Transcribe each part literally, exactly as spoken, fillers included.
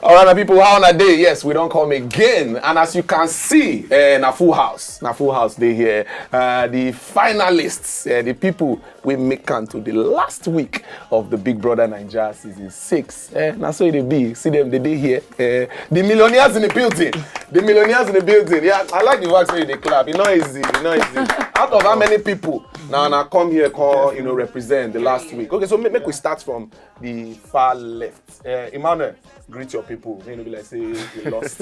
All right, my people, how una dey? Yes, we don come again. And as you can see, eh, na full house. Na full house dey here. Uh, the finalists, eh, the people wey make am to the last week of the Big Brother Naija season six. Eh, na so e dey be. See them, they dey here. Eh, the millionaires in the building. The millionaires in the building. Yeah, I like the fact say you dey clap. E no easy. E no easy. Out of how many people now, now come here, come, you know, represent the last week? Okay, so make, make we start from the far left. Uh, Emmanuel, greet your people. May no be like say you lost.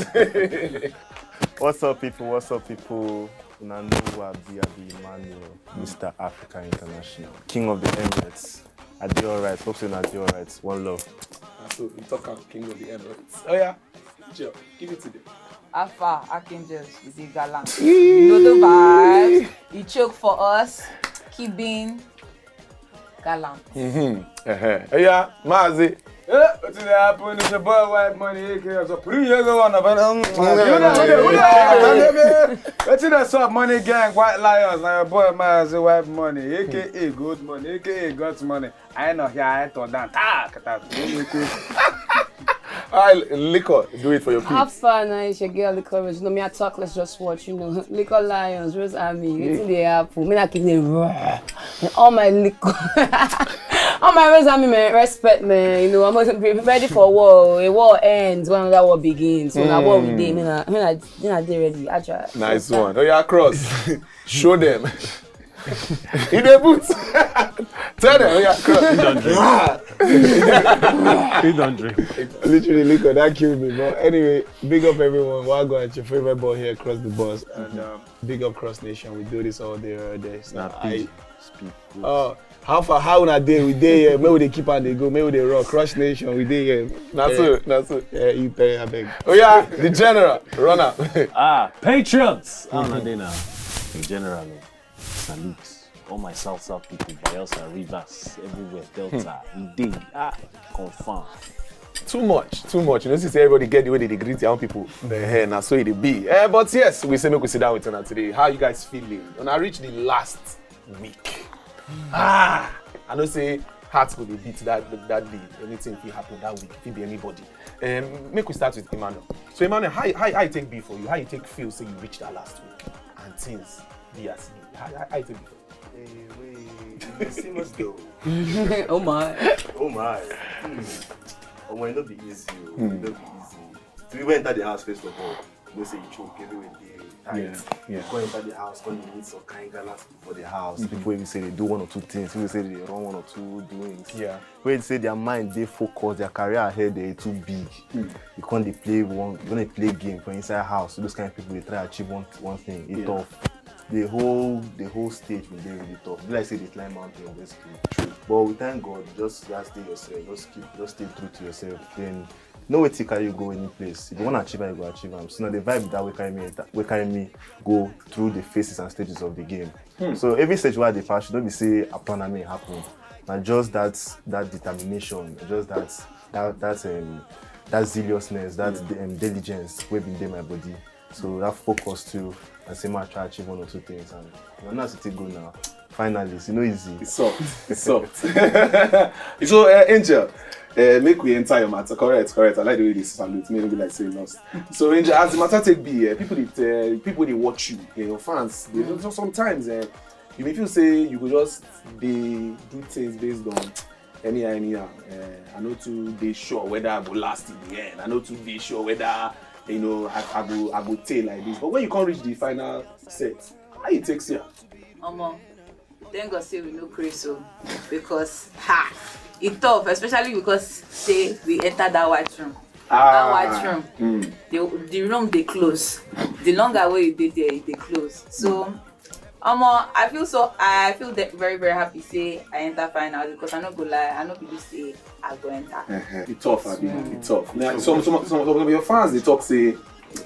What's up, people? What's up, people? Una know who I be, I be Emmanuel, Mister Africa International, King of the Emirates. I do alright. Hope say I do alright. One love. So we talk about King of the Emirates. Oh yeah, Joe, give it to them. Alpha Archangels is a gallant. You know the vibes. He choke for us. Keep being gallant. Mm-hmm. Uh-huh. Oh yeah, Mazi. Eh, wetin dey happen? It's your boy White Money, A K A so pretty yellow one of them. Wetin dey sup, Money Gang, White Lions? Na your boy Mazi White Money, A K A Good Money, A K A God's Money. I know here, I thought that. Ah, kata. All right, Liquor, do it for your people. How far now is your girl Liquor Rose? You know me, I talk, let's just watch, you know. Liquor Lions, Rose Army, wetin dey happen? Me na keep them raw. And all my Liquor. All my Rose Army, man, respect, man. You know, I'm gonna be ready for war. A war ends when another war begins. So na war we dey. Me na, me na, me na dey ready. Actually. Nice one. Oh yeah, Cross. Show them. In the boots. Tell them. Oh yeah, Cross. He don't drink. He don't drink. Literally, Liquor, that killed me. But anyway, big up everyone. Wagwan, it's your favorite boy here, Cross the Boss. And um, big up Cross Nation. We do this all day, all day. So Na I, peace. Speak. Oh, how far? How una dey? We dey here. May we dey keep and dey go. May we dey rock. Cross Nation, we dey here. Na so, na so. Yeah, you pay, I beg. Oh yeah, the general, runner. Ah, Patriots! How una dey now? In general, oh, salute all my South South people, Bayelsa, Rivers, everywhere, Delta, Ide, ah, confirm. Too much, too much. You know, see, say everybody get the way they dey greet their own people. Eh, na so it dey be. Eh, but yes, we say make we sit down with una today. How you guys feeling? Una reach the last week. Ah, I know say hearts go dey beat that that day. Anything fit happen that week. Fit be anybody. Um, make we start with Emmanuel. So Emmanuel, how how how you take be for you? How you take feel say you reach that last week and things be as e be? How how how you take be for you? Hey, wait, you dey see much though. Oh my. Oh my. Hmm. Omo, e no be easy. Oh. E no be easy. To even enter the house first of all, you know say you choke everywhere dey tight. Yeah. You come enter the house, come dey meet some kind gallant people for the house. People wey be say they do one or two things. People wey say they run one or two doings. Yeah. Wey say their mind dey focused, their career ahead dey too big. You come dey play one, you come dey play game for inside house. So those kind of people dey try achieve one one thing. E tough. The whole the whole stage bin dey really tough. Be like say they climb mountain basically. But we thank God, just just stay yourself, just keep just stay true to yourself. Then no wetin carry you go any place. If you wan achieve am, you go achieve am. So na the vibe that wey carry me enter, wey carry me go through the phases and stages of the game. So every stage wey I dey pass, no be say I plan am, e happen. Na just that that determination, just that that that um, that zealousness, that um, diligence wey bin dey my body. So that focus too, and say make I try achieve one or two things, and na now I still go now. Finally, e no easy. It's soft. It's soft. So, uh, Angel, uh, make we enter your matter. Correct, correct. I like the way this salute. Maybe like say you lost. So, Angel, as the matter take be, uh, people dey uh, people dey watch you. Yeah, your fans. They, so sometimes uh, you may feel say you go just dey do things based on anyhow, anyhow. Uh, I no too dey sure whether I go last in the end. I no too dey sure whether you know I, I go I go tey like this. But when you come reach the final set, how you take see am? Omo, thank God say we no craze o, because ha, e tough, especially because say we enter that white room. That white room, the the room dey close. The longer wey you dey there, e dey close. So, omo, I feel so I feel de- very very happy say I enter final, because I no go lie, I no believe say I go enter. E tough, abi? E tough. Now, some, some, some, some of your fans dey talk say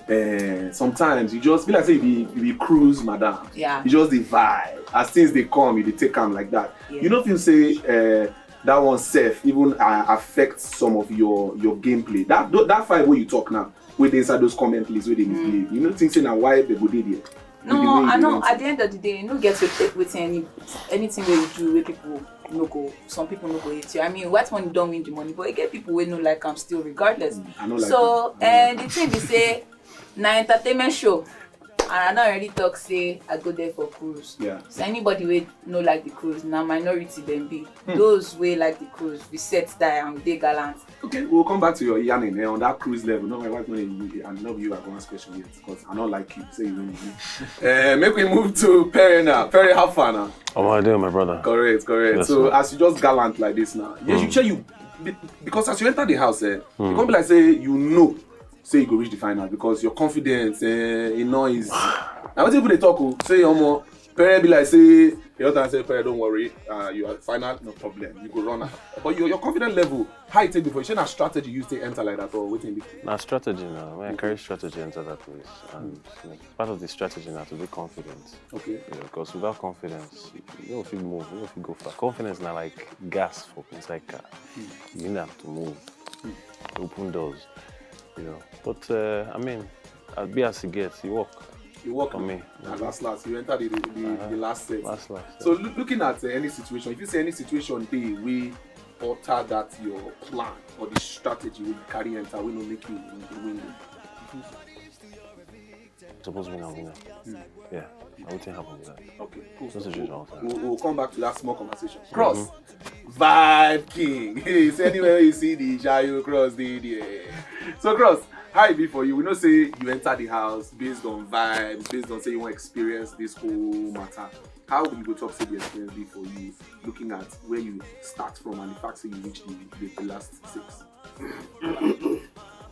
uh, sometimes you just be like say you be you be cruise madam. Yeah. You just dey vibe. As things dey come, you dey take am like that. Yeah. You no feel say uh, that one sef even uh, affect some of your your gameplay. That tho- that fight wey you talk now, wey dey inside those comment list wey dey misbehave. You no think say na why they go dey there? With the No, way I you know. want At it. The end of the day, you no get to take with any anything wey you do wey people no go, some people no go hate you. I mean, White Money don win the money, but e get people wey no like am still, regardless. I no like So, am. I no and the thing be say, na entertainment show, and I don already talk say I go there for cruise. Yeah. So anybody wey no like the cruise, na minority dem be. Those wey like the cruise, we set die and we dey gallant. Okay, we'll come back to your yarning eh, on that cruise level. No, my White Money, you- I love you. I go ask question yet because I don't like you. Say you know me. uh, make we move to Perry now. Perry, how far now? How are you doing, my brother? Correct, correct. Yes, so sir. As you just gallant like this now, yes, you say you be- because as you enter the house, eh, you come be like say you know, say you go reach the final because your confidence, eh, you know is. Now what people they talk, oh, say omo, Perry be like say, the other time say Perry, don't worry, uh, you are final, no problem, you go run am. But your your confidence level, how you take before? You say na strategy you take enter like that or wetin be? Na strategy now. When I carry strategy enter that place, and like, part of the strategy now to be confident. Okay. You know, because without confidence, you don't feel move, you don't feel go far. Confidence na like gas for inside car. You need am to move, open doors. You know, but uh, I mean, I be as e get, e work. You work For me. And last last, you enter the the, the, the last set. Last last. So loo- looking at uh, any situation, if you say any situation dey wey alter that your plan or the strategy wey you carry enter wey no make you win win. Suppose win and win am. Yeah, na wetin happen be that. Okay, cool. Just a we'll, general thing. we'll, we'll come back to that small conversation. Cross, vibe king. Hey, say anywhere you see the Jayo Cross dey there. So Cross, how e be for you? We know say you enter the house based on vibes, based on say you wan experience this whole matter. How you go talk say the experience be for you, looking at where you start from and the fact say you reach the, the, the last six?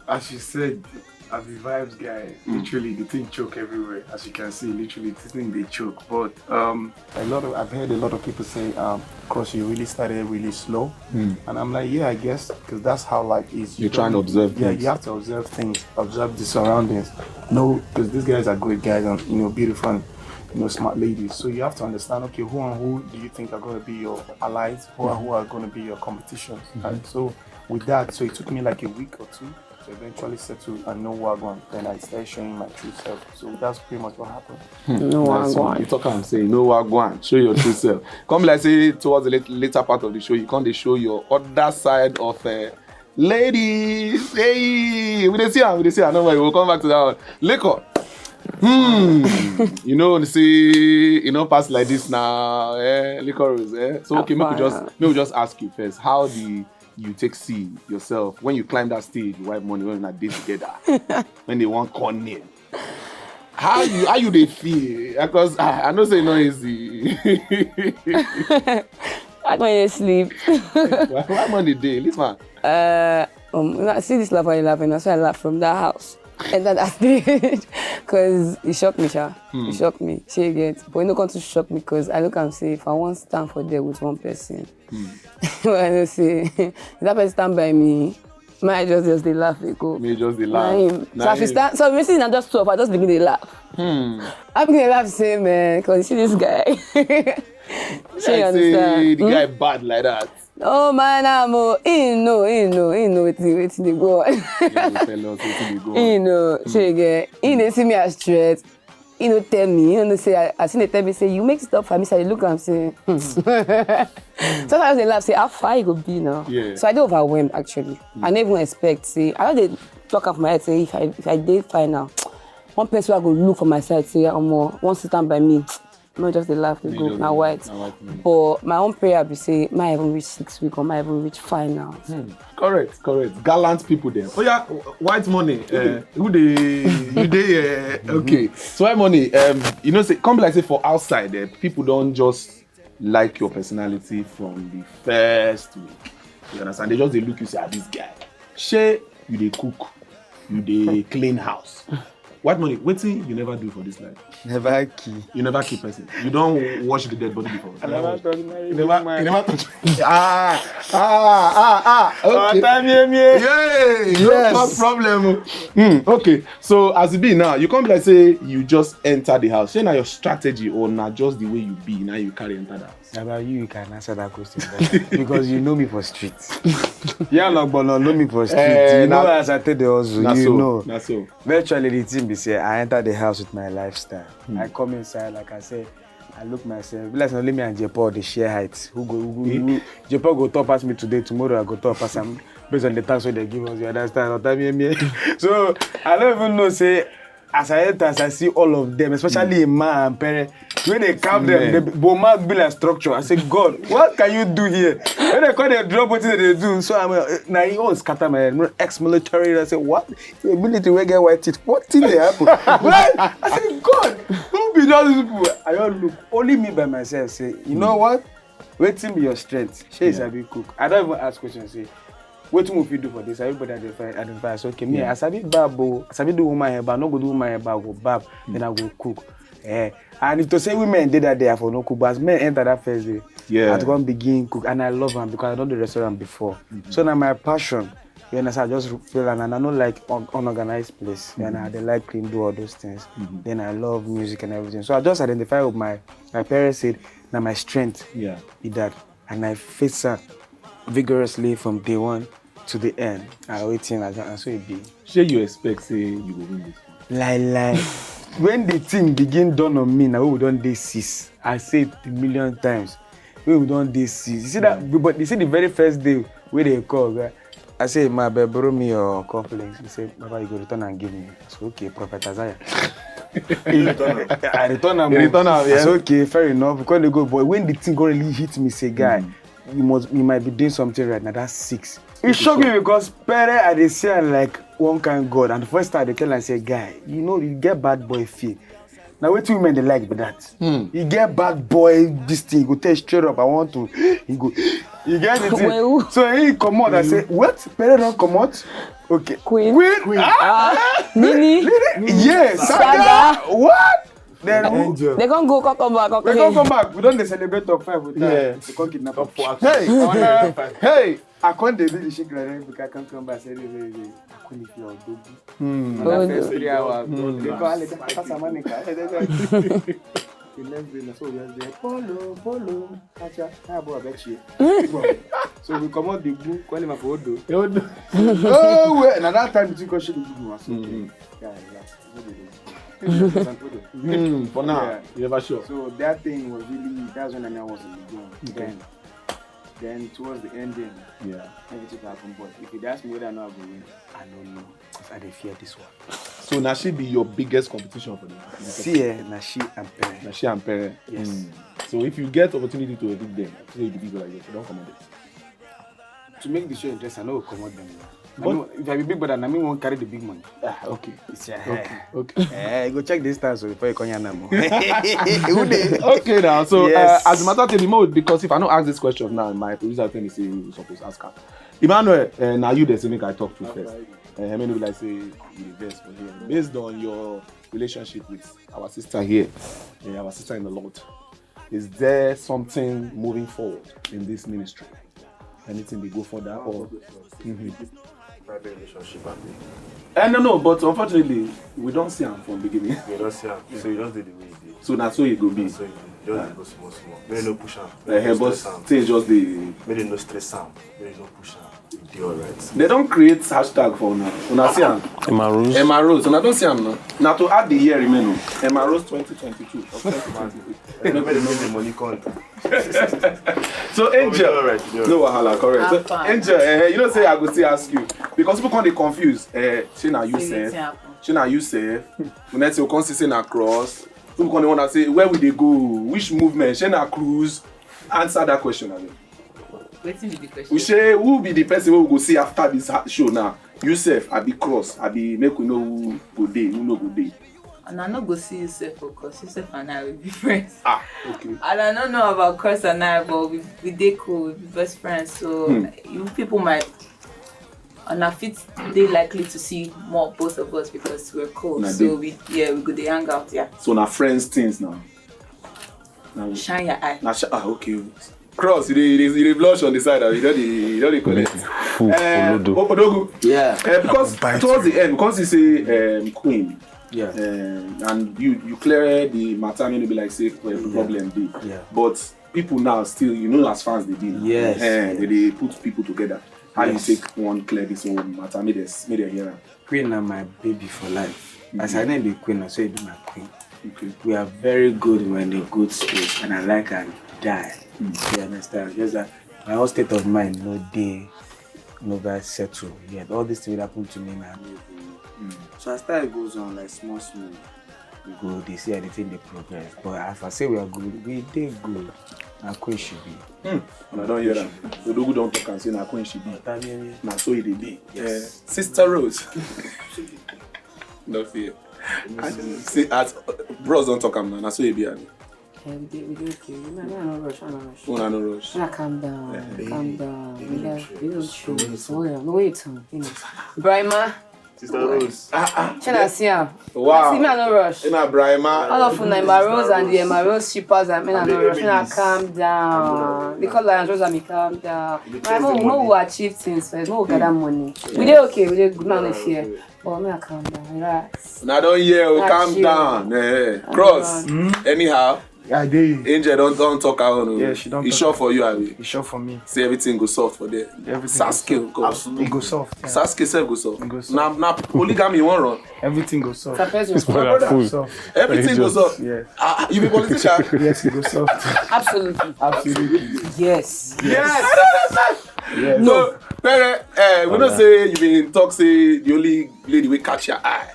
As you said, I'm a vibes guy. Literally, the thing choke everywhere. As you can see, literally, this thing they choke. But um, a lot of I've heard a lot of people say, um, "Cross, you really started really slow," and I'm like, "Yeah, I guess, because that's how life is." You You try and don't- observe Yeah, things. You have to observe things, observe the surroundings. No, because these guys are great guys and you know beautiful and you know smart ladies. So you have to understand, okay, who and who do you think are going to be your allies? Who are who are going to be your competitions? And so with that, so it took me like a week or two to eventually settle and know what I want. Then I started showing my true self. So that's pretty much what happened. No one That's go what on. You talk and say no one go on. Show your true self. Come like say towards the late, later part of the show, you come dey show your other side of uh, ladies. Hey, we dey see am, we dey see am. No worry, we'll come back to that one. Liquor. Hmm. You know, see, you know, pass like this now. Eh? Liquor Rose. Eh? So okay, make we just make we just ask you first. How do you take see yourself when you climb that stage, White Money, when una dey together, when they wan call name? How you how you dey feel? Because ah, I know say e no easy. I can't sleep. Why, why Money dey? Leave man. Uh, um, I see this laugh and you laughing. That's why I laugh from that house. And that stage, because he shocked me, sha. He shocked me. She get, but you know, come to shock me because I look and say, if I want stand for there with one person, I don't say if that person stand by me, my just just they laugh, they go. Me just dey Na laugh. him. Na So if you him. stand, so if you see, I just stop. I just begin to laugh. I begin to laugh, say, man, because you see this guy. She Like say understand. the guy bad like that. Oh man, I'm oh, he know, he know, he know wetin wetin dey go on. He go tell us wetin dey go He on. know, she get. He dey see me as threat. He no tell me. He no say I, as he dey tell me say you make stop for me. So I dey look am say. Hmm. Sometimes they laugh say how far e go be now. Yeah. So I dey overwhelmed actually. I no even expect say I just dey talk am for my head say if I if I dey final, one person wey I go look for my side say omo wan sit down by me. No just dey laugh dey Me go just na dey white. na white money. But my own prayer be say my even reach six week or my even reach final. Correct, correct. Gallant people there. Oh yeah, White Money. Uh, who dey you dey? Uh, okay. So White Money. Um, you know, say come be like say for outside, uh, people don't just like your personality from the first week. You understand? They just they look you say, ah, this guy. Shey you dey cook, you dey clean house. White Money, wetin you never do for this life? Never kill. You never kill person. You don't wash the dead body before. I never touch my You never, you never touch. Ah, ah, ah, ah. Okay. Time here, me. Yeah, no Yes. cause problem. Hmm, okay, so as e be now, you come be like say you just enter the house. Say na your strategy or na just the way you be, now you carry enter the house. About you, you can answer that question better because you know me for street. Yeah, no, but no, know me for street. Eh, you know na- as I take the hustle. Na you so, know. Na so. Virtually, the thing be say I enter the house with my lifestyle. I come inside like I say, I I look myself. Be like say only me and J Paul dey share height. Who go, who go, who, J Paul go tall pass me today, tomorrow I go tall pass am based on the task wey dem give us. You understand? Otamie, so I don't even know say as I enter, as I see all of them, especially Emma and Pere, when they count them, the Boma be like structure. I say, "God, what can you do here?" When they call, they drop what they do. So I'm uh, now he always scatter my head. Ex-military, I say, "What? A military wey get white teeth? What thing dey happen?" Well, I say, "God, who be those people?" I don't look. Only me by myself say, "You know what? Wetin be your strength?" Shey you sabi cook? I don't even ask questions. Say, "Wetin we fit do for this?" Everybody identify, identify. So, okay, me, I sabi barb o. I sabi do woman hair, but I no go do woman hair, but I go barb, then I go cook. Eh. And if to say women did that day, I for no cook, but as men enter that first day, I had to come begin cook, and I love am because I don do restaurant before. So now my passion, you understand, I just feel and I no like un- unorganized place. And I dey like clean, do all those things. Then I love music and everything. So I just identify with my, my parents said, "Now my strength Yeah. be that." And I face am vigorously from day one to the end. I waiting as and so it be. Shey you expect say you go win this one? Lie, lie. When the thing begin dawn on me, now we don dey six. I say it a million times. We don dey six. You see that, but you see the very first day wey they call, right? I say, "My babe, borrow me your cufflinks." He say, "Baba, you go return and give me." I say, "Okay, Prophet Isaiah." I return am. You return am, I say, "Okay, fair enough." Because they go, but when the thing go really hit me, say, "Guy, you must, you might be doing something right now." That's six. It shocked me because Pere, I dey see am like one kind God, and the first time they tell am say, "Guy, you know you get bad boy feel." Now wetin women dey like be that. You get bad boy this thing, you go tell straight up, "I want to." You go, you get the thing. Well. So he comot, I say, "What? Pere don comot?" Okay. Queen. Queen. Queen. Ah, Nini. Nini? Yes. Saga. Saga. What? Then who? Angel. They can't go come, come back. Come, they can't come back. We don dey celebrate top five with her. Yeah. They can't kidnap her. Top four. Hey. Hey. I can't dey do the shake like that because I can't come back. Say, "Hey, hey, hey. I couldn't feel Odogu." Hmm. And that first three hours, they call it Pastor Monica. The next day, na so we just dey, "Polo, polo, kacha, ah, boy, I bet you." So we comot the blue, call him for Odo. Odo. Oh, well, na that time you come shake the blue. I say, "Okay, guy, relax. No dey do this." Hmm, for now, you never sure. So that thing was really, that's when I was in the game. Okay. Then, then towards the ending, yeah, everything happened. But if you ask me whether or not I go win, I don't know. 'Cause I dey fear this one. So na she be your biggest competition for the See, eh, na she and Pere. Na she and Pere. Yes. Mm. So if you get opportunity to evict them, say you be big like this, you don't come on this. To make the show interesting, I no go comot them. But if I be big brother, na me wan carry the big money. Ah, okay. It's your hair. Okay. Eh, you go check this time so before you come here now. Who dey? Okay now. So uh, as the matter take be mode, because if I no ask this question now, my producer tell me say you suppose ask am. Emmanuel, uh, now you dey say make I talk to first. Uh, I mean, be like say you dey vex for here. Based on your relationship with our sister here, uh, our sister in the Lord, is there something moving forward in this ministry? Anything they go further or? Private relationship, I think. Eh, no, no, but unfortunately, we don't see am from beginning. We don't see am. So you just did the way you did. So that's how it go be. So you just go small, small. May no push am. Eh, but things just dey. May they no stress am. May they no push am. They alright. They don't create hashtag for una. Una see am. Emma Rose. Emma Rose. Una don't see am now. Now to add the year remain o. Emma Rose twenty twenty-two. Or twenty twenty-three. Make dem make the money come. So Angel, no wahala, correct. So Angel, eh, you know say I go still ask you because people come dey confuse. Eh, say na you sef. Say na you sef. We next you come see say na cross. People come dey wonder say where we dey go, which movement, say na cruise. Answer that question again. Wetin be the question? We say who be the person wey we go see after this show now? You sef, abi cross, abi make we know who go dey, who no go dey. And I no go see you sef for cross. You sef and I will be friends. Ah, okay. And I don't know about cross and I, but we we dey cool, we be best friends. So you people might and I fit dey likely to see more both of us because we're cool. So we yeah we go dey hang out, yeah. So na friends things now. Shine your eye. Na sh- ah, okay. Cross, you dey you dey you dey blush on the side. You don dey you don dey collect. Fool, eh, Olodo. Odogu. Yeah. Eh, because towards the end, because you say um, queen. Yeah. Um, and you you clear the matter, maybe like say uh, problem dey. Yeah. But people now still, you know, as fans they do. Yes. Eh, yes. They, they put people together. How yes. You take one clear this one matter? Make they make they hear. Queen na my baby for life. Mm-hmm. As I name be queen, I say be my queen. We are very good, we're in a good space, and I like and die. You understand? Just that my whole state of mind no dey, no get settle yet. All this thing wey happen to me na me go know. So as time goes on, like, small small, we go dey see how the thing dey progress. But as I say, we are good, we dey good. Na queen she be. Una don hear am. Odogwu don talk am say na queen she be. Tamiri. Na so e dey be. Yes. Eh, Sister Rose. No fear. I see as bros don talk am now. Na so e be, abi? Yeah, we dey, we dey okay. You know, I no rush, I no rush. Una no rush. Una calm down, calm down. We don't, we don't chill. So, yeah, no wait, you know. Brima, Sister Rose. shall I see am? Wow. See me, I no rush. Ina Brima. All of una, my Rose and the my Rose shippers and me, I no the rush. Una enemies. Calm down. Because like Rose and me, calm down. My mom, we will achieve things first. We will gather money. We dey okay. We dey good. No fear. But me, I calm down. Relax. Una don hear o, Na calm chill. Down. Eh. Cross. Anyhow. I dey. Angel don don talk her own o. Yeah, she don E talk. Sure for you, abi? E sure for me. Say everything go soft for there. Everything Sasuke go. E go soft. Yeah. Sasuke sef go soft. E go soft. Na na polygamy you wan run. Everything go soft. Surprise you. Brother, food. Soft. Everything go Just- soft. Yes. Ah, you be politician. Yes, e go soft. Absolutely. Absolutely. Yes. Yes. Yes. No, Pere, eh, we know say you been talk say the only lady wey catch your eye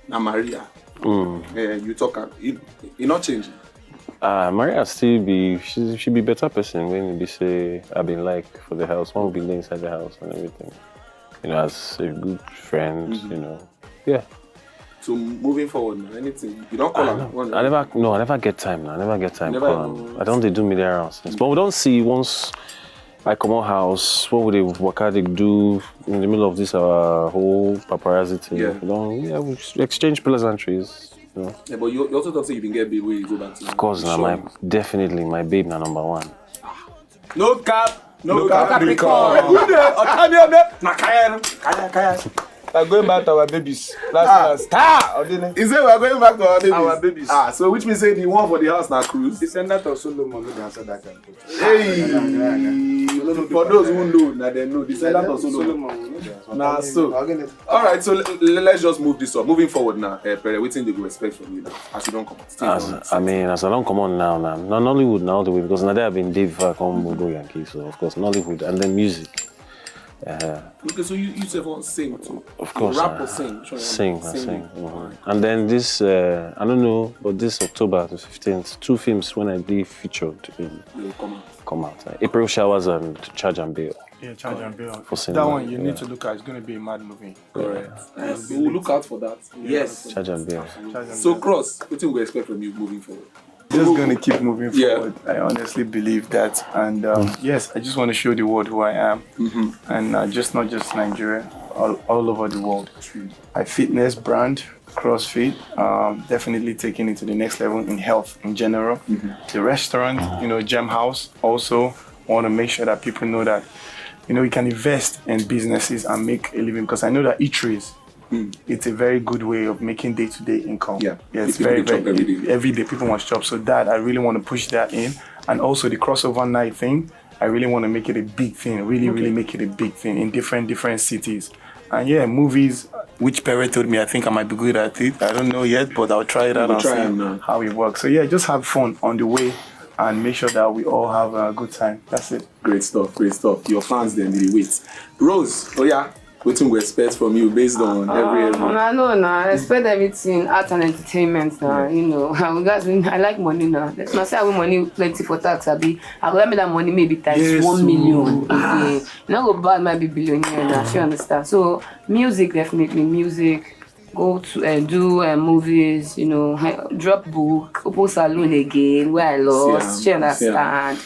na Maria. Eh, you talk am. E e no change. Ah, Maria still be she she be better person when e be say I been like for the house. When we been dey inside the house and everything. You know, as a good friend, you know. Yeah. So moving forward now, anything you don call am. I never no, I never get time now. I never get time. Never Call am. I don't dey do media rounds since. But we don see once I comot house, what would they waka dey do in the middle of this our whole paparazzi thing? Yeah. We don yeah, we exchange pleasantries. You know. Yeah, but you, you also talk say you been get babe wey you go back to. Of course, na my definitely my babe na number one. No cap. No cap. Capricorn. Who dey? Otami Ome. Na Kaya. Kaya Kaya. We're going back to our babies. Last last. Ah, Odile. He say we are going back to our babies. Our babies. Ah, so which means say the one for the house na cruise. Descendant of Solomon, we can say that kind of thing. Hey, for those who know, na dem know. Descendant of Solomon. Solomon, we know that. Na so. All right, so l- l- let's just move this up. Moving forward now, uh, Pere, wetin they go expect from you now as you don come out? As I mean, as I don come on now, now, na Nollywood now all the way because na there I been dey before I come go Yankee. So of course Nollywood and then music. Uh, Okay, so you you sef wan sing too. of course, Rap uh, or sing? Which one you sing, want? I sing. Mhm. And then this, uh, I don't know, but this October the fifteenth, two films when I be featured in Will come out. come out. Uh, April Showers and Charge and Bail Yeah, Charge and Bail. for cinema. That one you Yeah. Need to look at. It's gonna be a mad movie. Correct. Yes, we will look out for that. Yes. Charge and Bail. Charge and So Bail. Cross, wetin we expect from you moving forward? Just gonna keep moving Yeah. forward. I honestly believe that. And um, yes, I just want to show the world who I am. And uh, just not just Nigeria, all, all over the world. I fitness brand, CrossFit, um, definitely taking it to the next level in health in general. The restaurant, you know, Gem House, also want to make sure that people know that, you know, you can invest in businesses and make a living because I know that eateries it's a very good way of making day-to-day income. Yeah. Yeah, it's People very, dey chop very every day. Every day people want to chop. So that I really want to push that in, and also the crossover night thing. I really want to make it a big thing. Really, really make it a big thing in different different cities. And yeah, movies. Which Pere told me I think I might be good at it. I don't know yet, but I'll try it out We'll and try see am now. How it works. So yeah, just have fun on the way and make sure that we all have a good time. That's it. Great stuff, great stuff. Your fans then they wait. Rose, oh yeah, wetin we expect from you based on every every. I know now. I expect everything, art and entertainment now. You know, I, guys, I like money now. That's my say I want money plenty for tax. I be, I go make that money maybe times Yes, one so- million. Yeah. You know, go buy might be billionaire now. You understand? So music, definitely music. Go to uh, do uh, movies. You know, drop book, open salon again where I lost. See You am, see am. Understand?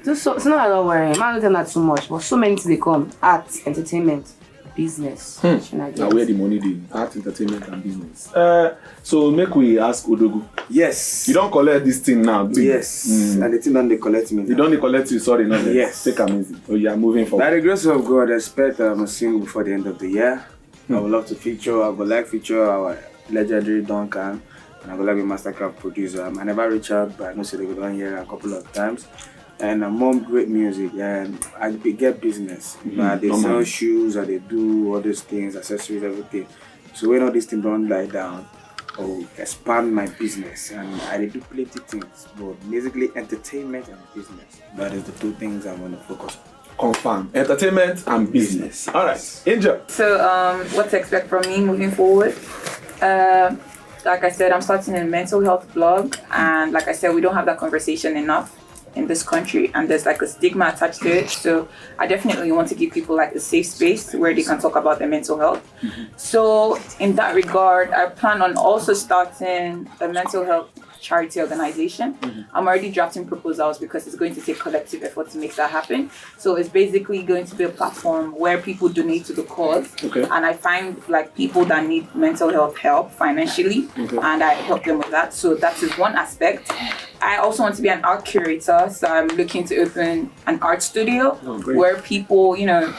Do so. So no, I don't worry. Man, not too much, but so many things they come. Art, entertainment, business. Shey una get? Na where the money dey, art, entertainment and business. Uh, so make we ask Odogwu. Yes. You don collect this thing now, big. Yes. And the thing don dey collect me. You don dey collect you, sorry, no. Yes. Take am easy. Oh yeah, moving By forward. The grace of God, I expect um, a single before the end of the year. I would love to feature, I would like feature our legendary Duncan, and I would like a Mastercraft producer. Um, I never reach out, but I know say they go down here a couple of times. And uh, more great music. And I be- get business. You know, I dey Normal. Sell shoes, I dey do all those things, accessories, everything. So when all this thing don die down, or expand my business, and I dey do plenty things, but basically entertainment and business. That is the two things I'm gonna focus on. Confirm. Entertainment and business. All right, Angel. So, um, what to expect from me moving forward? Uh, like I said, I'm starting a mental health blog, and like I said, we don't have that conversation enough in this country, and there's like a stigma attached to it. So, I definitely want to give people like a safe space where they can talk about their mental health. So, in that regard, I plan on also starting a mental health charity organization. I'm already drafting proposals because it's going to take collective effort to make that happen. So it's basically going to be a platform where people donate to the cause. Okay. And I find like people that need mental health help financially, and I help them with that. So that is one aspect. I also want to be an art curator, so I'm looking to open an art studio Oh, great. Where people, you know,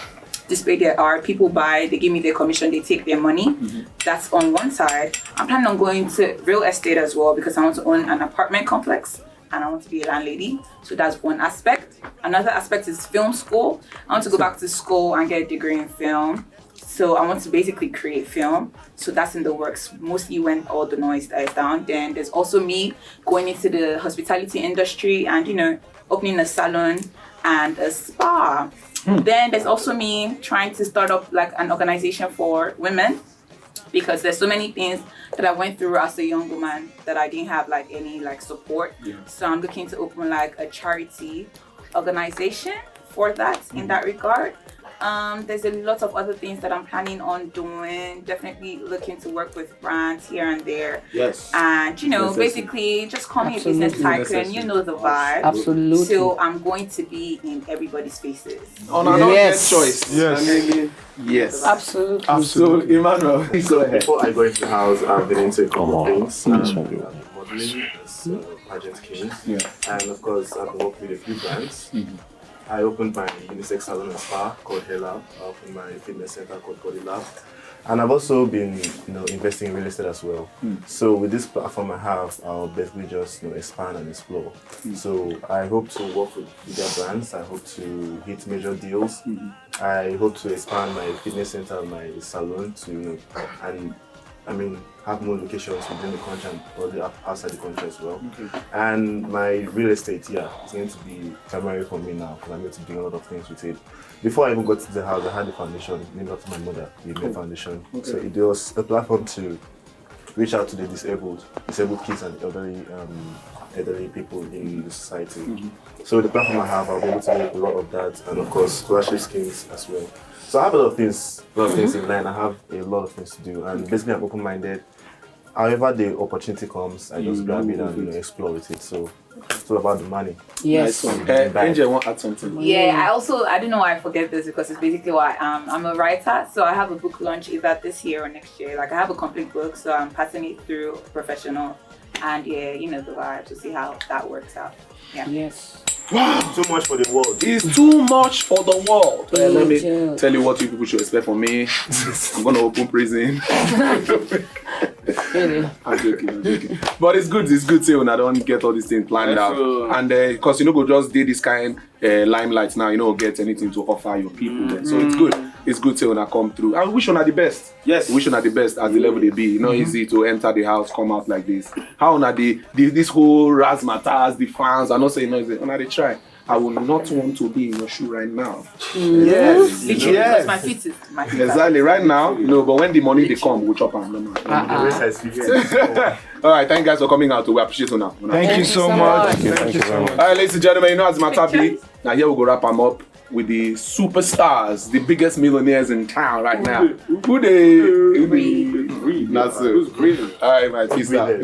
display their art. People buy, they give me their commission, they take their money. That's on one side. I'm planning on going to real estate as well because I want to own an apartment complex and I want to be a landlady. So that's one aspect. Another aspect is film school. I want to go back to school and get a degree in film. So I want to basically create film. So that's in the works, mostly when all the noise dies down. Then there's also me going into the hospitality industry and, you know, opening a salon and a spa. Then there's also me trying to start up like an organization for women because there's so many things that I went through as a young woman that I didn't have like any like support. So I'm looking to open like a charity organization for that in that regard. Um, there's a lot of other things that I'm planning on doing. Definitely looking to work with brands here and there. Yes. And you know, Yes, yes, yes. Basically, just call me a business Absolutely. tycoon. You know the vibe. Absolutely. So I'm going to be in everybody's faces. On another Yes. choice. Yes. Yes. Absolutely. So, Emmanuel, please go ahead. Before I go into the house, I've been into a couple of things. Um, modeling, as uh, pageant king, Yeah. And of course, I've been working with a few brands. I opened my unisex salon and spa called Hair Lab. I opened my fitness center called Body Lab. And I've also been, you know, investing in real estate as well. So with this platform I have, I'll basically just, you know, expand and explore. So I hope to work with bigger brands. I hope to hit major deals. I hope to expand my fitness center, my salon to, you know, and I mean, have more locations within the country and probably out- outside the country as well. And my real estate, yeah, it's going to be primary for me now because I'm going to do a lot of things with it. Before I even got to the house, I had a foundation named after my mother, the May Foundation. So it was a platform to reach out to the disabled, disabled kids and elderly, um, elderly people in the society. So the platform I have, I'll be able to do a lot of that, and of course, scholarship schemes as well. So I have a lot of things, a lot of things in line. I have a lot of things to do, and basically, I'm open-minded. However, the opportunity comes, I just grab it and, you know, explore with it. So it's all about the money. Yes. Uh, Angel, want to add something? Yeah, I also I don't know why I forget this because it's basically why um, I'm a writer. So I have a book launch either this year or next year. Like I have a complete book, so I'm passing it through a professional, and yeah, you know the vibe to see how that works out. Yes. Too much for the world. It's too much for the world. Uh, let me Angel. Tell you what you people should expect from me. I'm gonna open prison. Really. I'm joking, I'm joking. But it's good, it's good too. I don't get all these things planned out. And because you know, go just did this kind uh, limelight now, you know, get anything to offer your people. Then. So it's good. It's good till when I come through. I wish on the best. Yes. Wish on the best as the level they be. You know, easy to enter the house, come out like this. How on the, the this whole razzmatazz, the fans, I not say no, it's on they try. I would not want to be in your shoe right now. Yes. Literally, Yes. because my feet is my feet. Exactly, right now, no, but when the money they come, we'll chop and no, no. The rest is fifty. All right, thank you guys for coming out. We appreciate you now. Thank you so much. Thank you so much. All right, ladies and gentlemen, you know as Matabi. Now here we go wrap them up with the superstars, the biggest millionaires in town right now. Who they? Who they? That's it. All right, my peace out.